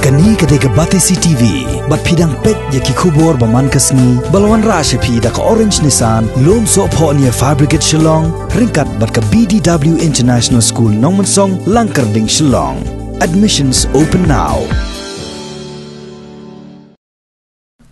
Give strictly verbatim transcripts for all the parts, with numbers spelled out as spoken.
Kane ka dei ka Batesi T V, bad phi dang peit ïa ki khubor ba man ka sngi, ba la wanrah sha phi da ka Orange Nissan, Lumsohphohniya Fabricate Shillong, ryngkat bad ka B D W International School Nongmensong, Langkyrding, Shillong. Admissions open now.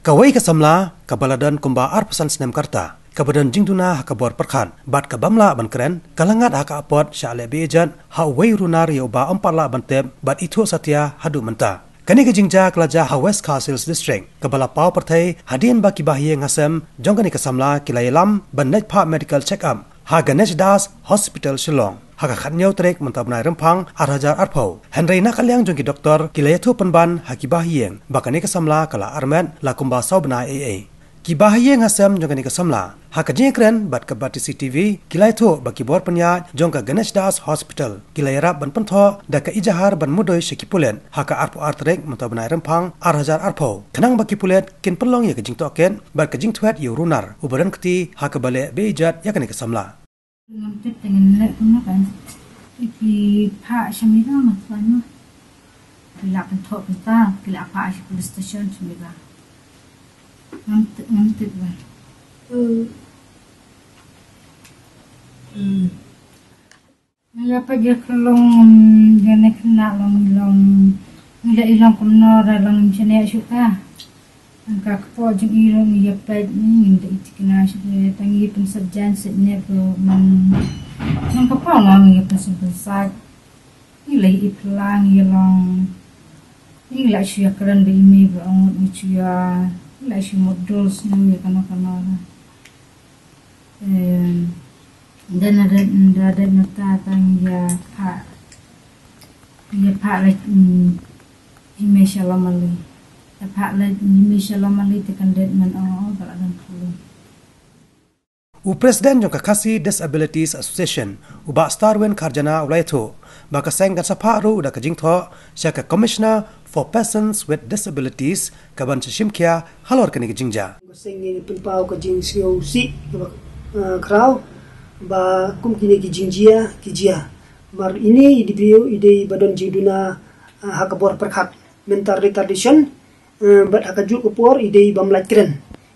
Kawei ka samla, kaba la don kumba arphew san snem ka rta, kaba don jingduna ha ka bor pyrkhat, bad kaba ym lah ban kren, ka la ngat ha ka apot sha leh beieit ha uwei u runar ïa uba ym pat lah ban tip, bad ithuh satia haduh mynta. Kane ka jingjia ka la jia ha West Khasi Hills District, kaba la paw pyrthei hadien ba ki bahaïing hasem jong kane ka samla ki la ïalam ban leit phah medical check-up ha Ganesh Das Hospital Shillong ha ka khathynñiew tarik mynta u bnai Rymphang ar hajar arphew. Hynrei na ka liang jong ki doktor ki la ïathuh pynban ha ki bahaïing ba kane ka samla ka la armet la kumba saw bnai eiei. Ki bahaïing hasem jong kane ka samla ha ka jingïakren bad ka Batesi T V ki la ïathuh ba ki bor pynïaid jong ka Ganesh Das Hospital ki la ïarap ban pynthoh da ka ejahar ban mudui sha ki pulit ha ka arphew ar tarik mynta u bnai Rymphang ar hajar arphew, khnang ba ki pulit kin pynlong ïa ka jingtohkit bad ka jingthwet ïa u runar uba don kti ha kaba leh beieit ïa kane ka samla. Ngam tip te ngin leh kumno kan. Ki phah sha Mira ma twa no. Ki la pynthoh pynta, ki la phah sha police station sha Mira. Ngam tip, ngam tip ba. Hmm. Hmm. Nga pa je kelong, je ne kena long long. Ngi la i long kumno ra long jene shuka. Ka kpoh jong i ruh ngi ïa peit, ngi da i thikna shuh, tang i pynsad jan sat ne ko man. Nang kpoh nga ngi ïa pynsad pynsad. Ngi la i pla ngi ïa long. Ngi la shu ïa kren ba i mei ba ong ngi shu ïa. Ngi la shu mut dul snem ïa kano kano. Em, dan ada, ada mata tang ïa pha. Ïa pha lek, mm, i mei shalom ali. Ïa pha lek i mei shalom ali te kan det man ong ong ba la dan khulu. U President jong ka Khasi Disabilities Association, u Bah Starwin Kharjana u la ïathuh ba ka seng kan sa phah ruh da ka jingthoh sha ka Commissioner for Persons with Disabilities kaban sa shim khia halor kane ka jingjia. Ka seng ngi pynpaw ka jingsngewsih kaba, eh, khraw ba kum kine ki jingjia ki jia. Mar ine i dei briew i dei ba don jingduna, eh, ha ka bor pyrkhat. Mental retardation, eh, bad ha kajuh ka por i dei ba ym lait kren.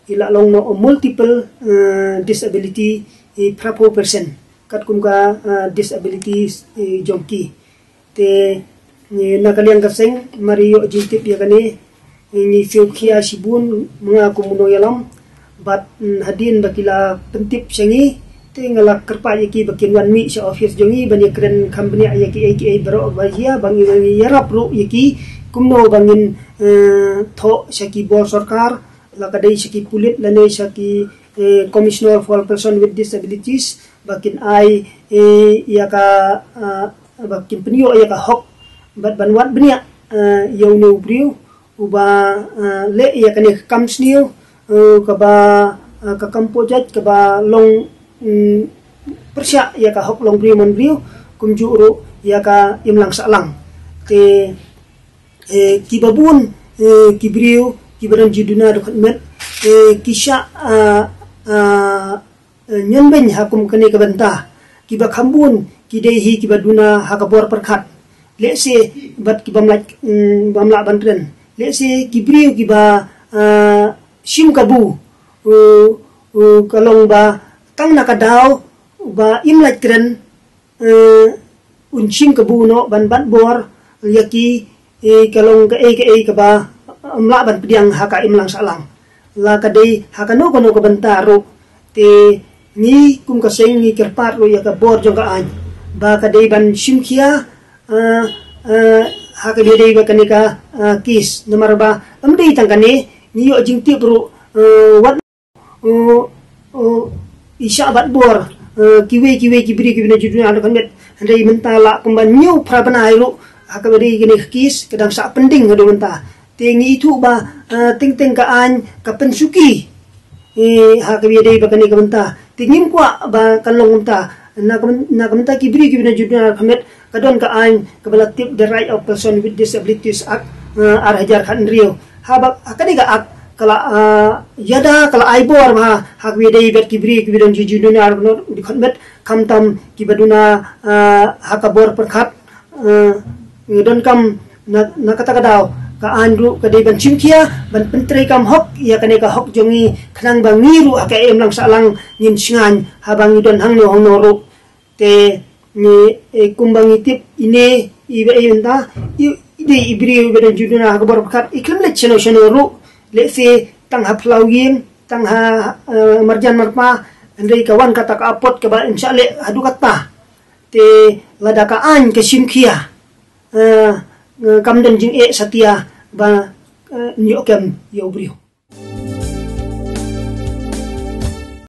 I la long noh multiple, eh, disability, i phra phew percent. Katkum ka, eh, disability, eh, jong ki. Te, eh, na ka liang ka seng, mar ïoh jingtip ïa kane, eh, ngi siew khia shibun, ma nga kum u nongïalam, bad, mm, hadien ba ki la pyntip sha ngi, te nga la kyrpad ïa ki ba kin wan mih sha office jong ngi, ban ïa kren kham bniah ïa kiei kiei baroh ba jia, ba ngi, ba ngi ïarap ruh ïa ki, kumno ba ngin, eh, thoh sha ki bor sorkar, la ka dei sha ki pulit lane sha ki, eh, Commissioner for Person with Disabilities, ba kin ai, eh, ïa ka, ah, ba kin pynïoh ïa ka hok, bad ban wad bniah, eh, ïa une u briew, uba, eh, leh ïa kane ka kam sniew, eh, kaba, eh, ka kam pojait, kaba long, mm, pyrshah ïa ka hok long briew man briew, kumjuh ruh ïa ka imlang sahlang. Te, eh, kiba bun, eh, ki briew, kiba don jingduna dkhot met, eh, ki shah, ah, ah, eh, ñion beiñ ha kum kane ka bynta. Kiba kham bun, ki dei hi kiba duna ha ka bor pyrkhat. Lehse, bad kiba ym lah, mm, bym lah ban kren. Lehse, ki briew kiba, eh, shim kabu, eh, eh, ka long ba, tang na ka daw, ba im lait kren, eh, un shim kabu noh ban bat bor, ïa ki, eh, ka long kaei kaei kaba, eh, ym lah ban pdiang ha ka imlang sahlang. La ka dei ha kano kano ka bynta ruh. Te ngi kum ka seng ngi kyrpad ruh ïa ka bor jong ka aiñ. Ba ka dei ban shim khia, eh, eh, ha kaba ïadei bad kane ka, eh, case. Namar ba, ym dei tang kane, ngi ïoh jingtip ruh, eh, wat u, u, i shah bat bor, eh, kiwei, kiwei, ki briew, kiwei na jingduna haduh khyndiat, hynrei mynta la kumba hynñiew phra bnai ruh, ha kaba dei kane ka case, ka dang shah pending haduh mynta. Te ngi ithuh ba, eh, teng teng ka aiñ, ka pynsuki, eh, ha kaba ïadei bad kane ka bynta. Te ngim kwah ba kan long kumta, na ka byn-, na ka bynta ki briew, kiwei na jingduna haduh khyndiat, ka don ka aiñ kaba la tip The Right of Person with Disabilities Act, eh, ar hajar khathynriew. Haba, ha kane ka act ka la, eh, ïada ka la ai bor ba ha kaba ïadei bad ki briew kiba don jingduna haduh khyndiat, khamtam kiba duna, eh, ha ka bor pyrkhat, eh, ngi donkam na, na kata ka daw, Ka aiñ ruh ka dei ban shim khia, ban pyntreikam hok ïa kane ka hok jong ngi, khnang ba ngi ruh ha ka imlang sahlang ngin shngaiñ haba ngi don hangno hangno ruh. Te ngi, eh, kumba ngi tip ine, iba i mynta i, i dei i briew iba don jingduna ha ka bor pyrkhat, i khlem leit shano shano ruh, lehse tang ha phyllaw ïing, tang ha, eh, marjan marpa, hynrei ka wan kata ka apot kaba im shah leh haduh katta. Te lada ka aiñ ka shim khia, eh, eh, kam don jingeh satia ba, eh, ïoh kem ïa u briew.